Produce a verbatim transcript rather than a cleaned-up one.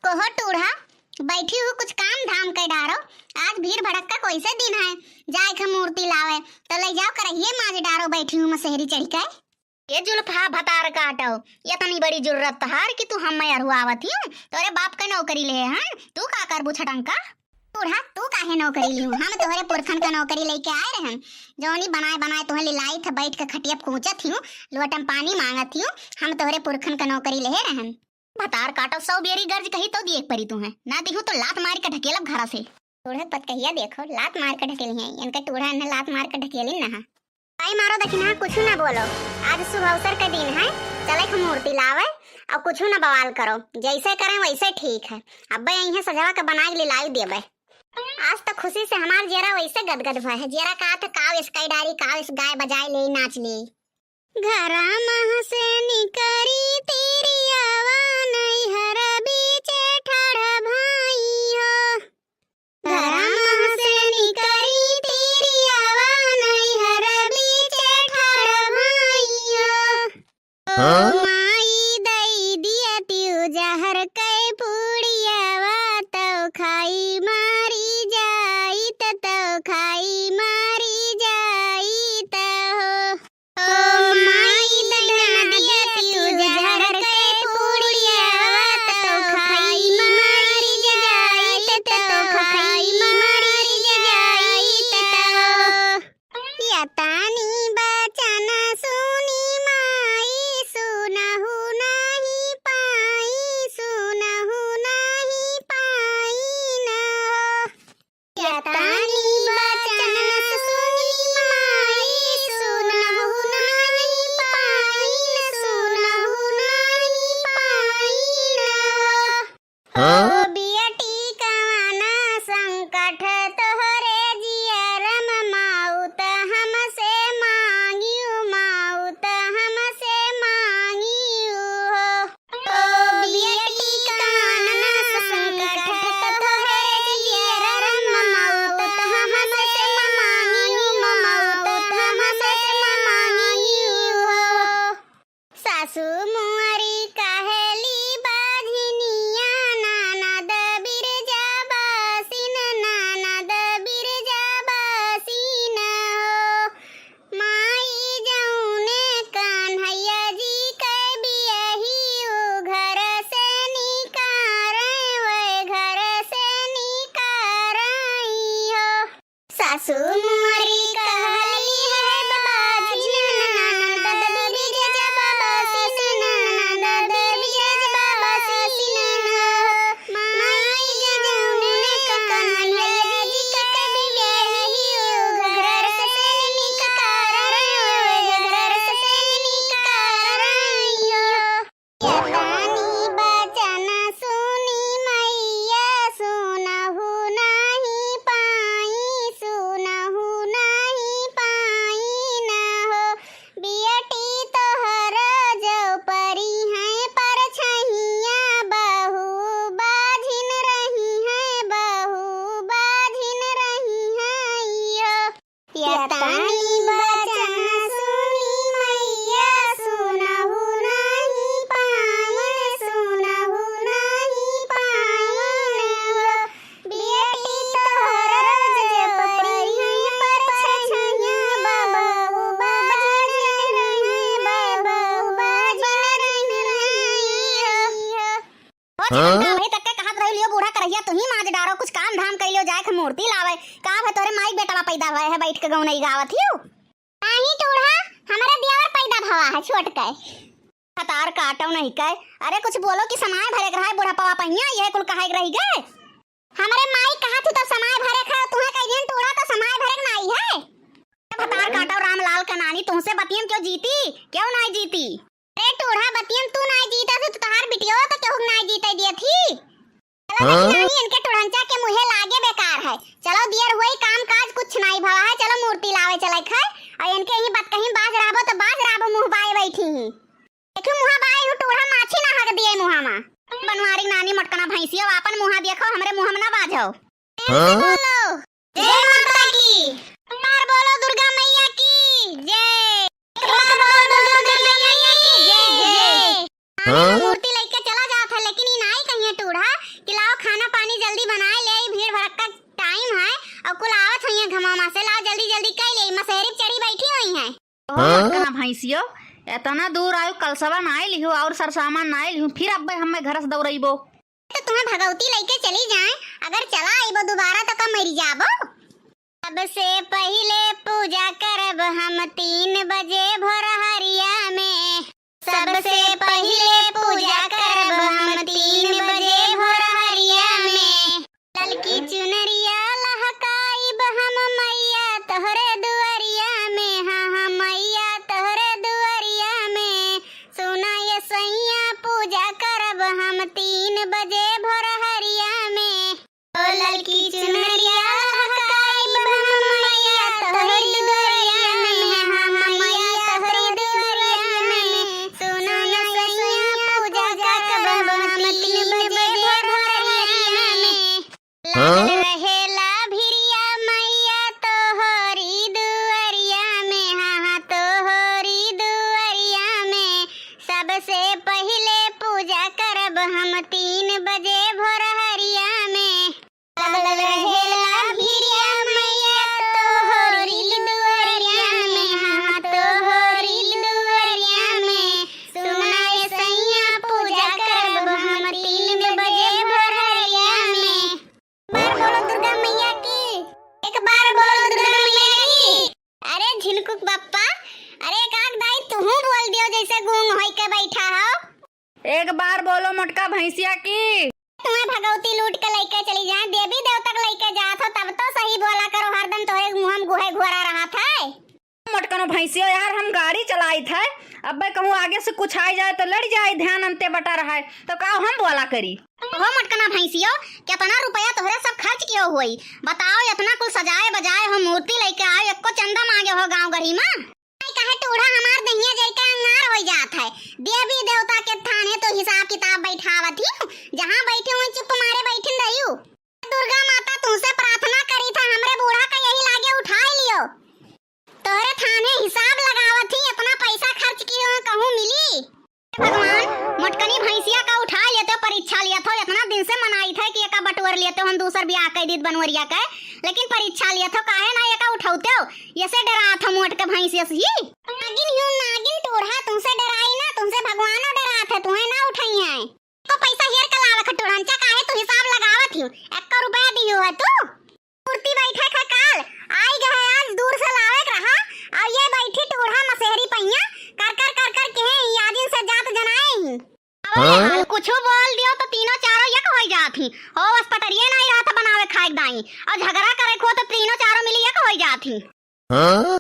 ओहो टूढ़ा, बैठी हूँ कुछ काम धाम के डारो। आज भीड़ भड़क्का कैसे दिन है, जाए के मूर्ति लावे, तो ले जाओ करहिए माज डारो, बैठी हूँ मसेहरी चढ़ी के। ये जुल्फा भतार काटो, इतनी बड़ी जुर्रत तोहार कि तू हम्मे अरुआवत हियो? तोरे बाप के नौकरी ले हैं, तू का करबू छटंका? टूढ़ा, तू काहे नौकरी लिहू? हम तोहरे पुरखन का नौकरी लेके आए रहन, जौनी बनाए बनाए तोहे लिलाई थे, बैठ के खटिया कूचत हियो, लोटम पानी मांगत हियो, हम तोहरे पुरखन का नौकरी ले रहन। भतार काटो, सौ बेरी गर्ज कही तो दिए के परी तुहे, ना दिहू तो लात मार के ढकेलब घरा से। टूढ़ा के पतकहिया देखो, लात मार के ढकेली हैं, इनके टूढ़ा इन्हें लात मार के ढकेली ना। भाई मारो दखिनहा, कुछ ना बोलो, आज शुभ अवसर के दिन है, चले के मूर्ति लावे और कुछ ना बवाल करो, जैसे करें वैसे ठीक है। अब्बे यहीं सजवा के बना के लिलाई देबे। आज तो खुशी से हमार जेरा वैसे गदगद भय है, जेरा का था काव इसकाई डारी, काव इस गाय बजाए ले नाच ले। घरा मह से निकरी तिरियावा, नैहर बीचे ठाढ़ भाई हो। घरा मह से निकरी तिरियावा, नैहर बीचे ठाढ़ भाई हो। ओ हाँ? माई दई दिया तिउ जहर कै पुड़ियावा, तौ खाई मारी जाइत, तौ खाई मारी जाइत हो। ओ माई दई दिया तिउ जहर कै पुड़ियावा, तौ खाई मारी जाइत, तौ खाई मारी जाइत हो। यतानी बचन सुनी माई, सुनहु नाही पाई, सुनहु नाही पाई न हो। यतानी बचन सुनी माई, सुनहु नाही पाई, सुनहु नाही पाई न हो। हाँ? ओ बियटी कवना संकट तोहरे जियरम, माउत हमसे मांगियो, माउत हमसे मांगियो हो। ओ बियटी कवना संकट तोहरे जियरम, माउत हमसे मांगियो, माउत हमसे मांगियो हो। सासु मुअरी कहली बाझिनिया, ननद बिरजा बासिन, ननद बिरजा बासिन हो। माई जौने कन्हैया जी के बियही, उ घर से निकारे, वै घर से निकारे हो। सासु मोरी कहली है बाझिन, ननद बिरजा बासिन, ननद बिरजा बासिन हो। माई जौने कन्हैया जी के बियही, उ घर से निकारे, घर से निकारे हो। यतानी बचन सुनी मैया, सुनहु नाही पाई, सुनहु नाही पाई न हो। बियटी तोहर जो परी है परछहिया, बहू बाझिन रही है, बहू बाझिन रही है यो। यतानी बचन सुनी मैया, सुनहु नाही पाइन, सुनहु नाही पाइन हो। बेटी तोहर रोज परी है परछहिया, बहू बाझिन रही है, बहू बाझिन रही है। हो हाँ? छटंका, अबही तक के कहत रही लियो बूढ़ा करहिया, तुही माज डारो, कुछ काम धाम कइ लियो, जाए के मूर्ति लावे। का भे तोरे माई बेटवा पैदा भए है, बैठ के गौनई गावत हियो? नाही टूढ़ा, हमरे देवर पैदा भवा है छोट के। भतार काटो नहीं के। अरे कुछ बोलो कि समाय भरे के रहा है बुढ़पवा पहिया, ये कुल कहे के रही गए। हमरे माई कहत ही तो समाय भरे के है, तुहे कह दिहन टूढ़ा तो समाय भरे के नाई है। भतार काटो रामलाल का नानी, तुहसे बतियम क्यों जीती, क्यों नाई जीती? अरे टूढ़ा, बतियम तू नाई जीता से तो तोहार बिटियो तो केहू नाई जीते दिए थी। चलो हाँ? देखी नानी, इनके टूढ़ंचा के मुँहे लागे बेकार है। चलो दियर हुई काम काज कुछ नाई भवा है, चलो मूर्ति लावे चले खाए। और इनके ही बात कहीं बाज रहबो तो बाज रहबो, मुँह बाए बैठी ही। देखो मुँहा बाए हूँ टूढ़ा, माछी ना हग दिए मुँहा मा। बनवारी नानी मोटकना भैंसियो, आपन मुँहा देखो, हमरे मुँह में ना बाजो। हाँ? बोलो। जय माता की। एक बार बोलो दुर्गा मैया की जय। एक बार बोलो दुर्गा मैया की जय, जय। हाँ? मूर्ति लेके चला जात है, लेकिन ई नाई कहिए टूढ़ा अब कुल आवत हुइहैं घमवा से, लाओ जल्दी जल्दी कइ लेई, मसेरी पे चढ़ी बैठी हुइहैं। ओ हाँ? मटकना भैंसियो, एतना दूर आयो, कलसवा नाई लिहू और सरसामान नाई लिहू, फिर अब्बे हम्मे घर से दौड़इबो। तो तुहैं भगौती लइके चली जाए, अगर चला अइबो दुबारा तो का मरि जाबो? सबसे पहिले पूजा करब हम तीन बजे भोरहरिया में। सबसे पहिले पूजा करब हम तीन बजे भोरहरिया में। ललकी चुनरिया लहकाइब हम मैया तोहरे दुअरिया में, हाँ, हाँ, मैया तोहरे दुअरिया में। सुना ये सैया पूजा करब हम तीन बजे भोरहरिया में। ओ ललकी चुनरिया लहकाइब हम मैया तोहरी दुअरिया में, हाँ, मैया तोहरी दुअरिया में। सुना ये सैया पूजा करब हम तीन बजे भोरहरिया में। लागल रहेला भिरिया मैया तोहरी दुअरिया में, हाँ, हाँ, तोहरी दुअरिया में। सबसे पहिले पूजा करब हम तीन बजे भोरहरिया में। लागल रहेला भिरिया मैया तोहरी दुअरिया में, हाँ, तोहरी दुअरिया में। सुना ये सैया पूजा करब हम तीन बजे भोरहरिया में। बार बोलो दुर्गा मैया की, एक बार बोलो दुर्गा मैया की। अरे झिनकुक बप्पा, अरे काक दाई तुहू बोल दियो जैसे गूंग होई के बैठा हो। एक बार बोलो मोटका भैंसिया की। तुहैं भगौती लूट के लइके चली जाए, देवी देवता के लइके जात हो तब तो सही बोला करो, हरदम तोहरे मुँह में गुहे घोरा रहत है। मोटकनो भैंसियो यार, हम गाड़ी चलाइत है, अब्बे कहूँ आगे से कुछ आइ जाए तो लड़ि जाए, ध्यान अंते बटा रहा है, तो का हम बोला करी? ओहो मोटकना भैंसियो, केतना रुपया तोहरे सब खर्च कियो होई? बताओ, एतना कुल सजाए बजाए हो, मूर्ति लइके आए, एक्को चंदा माँगे हो गाँव गढ़ी मा? आई काहे टूढ़ा हमार दहिया जइके अंगार होइ जात है। देवी देवता के थाने तो हिसाब किताब बैठावत ही, जहाँ बैठी हुई चुप मारे बैठिन रहियो। दुर्गा माता तुहसे प्रार्थना करी था, हमरे बूढ़ा का यही लागे उठाइ लियो। तोहरे थाने हिसाब लगावत ही, एतना पैसा खर्च कियो है, कहूँ मिली? भगवान, मोटकनी भैंसिया का उठाइ लेते हो, परीक्षा लियत हो, एतना दिन से मनाइत है कि एका बटोर लेते हो, हम दूसर बियाह कइ दीत बनवरिया के, लेकिन परीक्षा लियत हो, काहे ना एका उठौते हो, ये से डरात हो मोटके भैंसिया से ही। नागिन ह्यू नागिन टूढ़ा, तुहसे डराई ना, तुहसे भगवानो डरात है, तुहैं ना उठइहैं। तो पैसा हेर के लावे खटुरंचा, काहे तू हिसाब लगावत हियो? एक्को रुपया दियो है तू? मूर्ति बैठे खा काल, आई गए आज दूर से लावे के रहा, और ये बैठी टूढ़ा मसेहरी पहिया, कर कर कर कर कहे ही, आजिन से जात जनाए ही। अब हाँ? हाल कुछ बोल दियो तो तीनों चारों एक होइ जात ही। हो बस पटरिये नाहीं रहत बनावे खाए के दाई, और झगड़ा करे खो तो तीनों चारों मिली एक होइ जात ही। हाँ?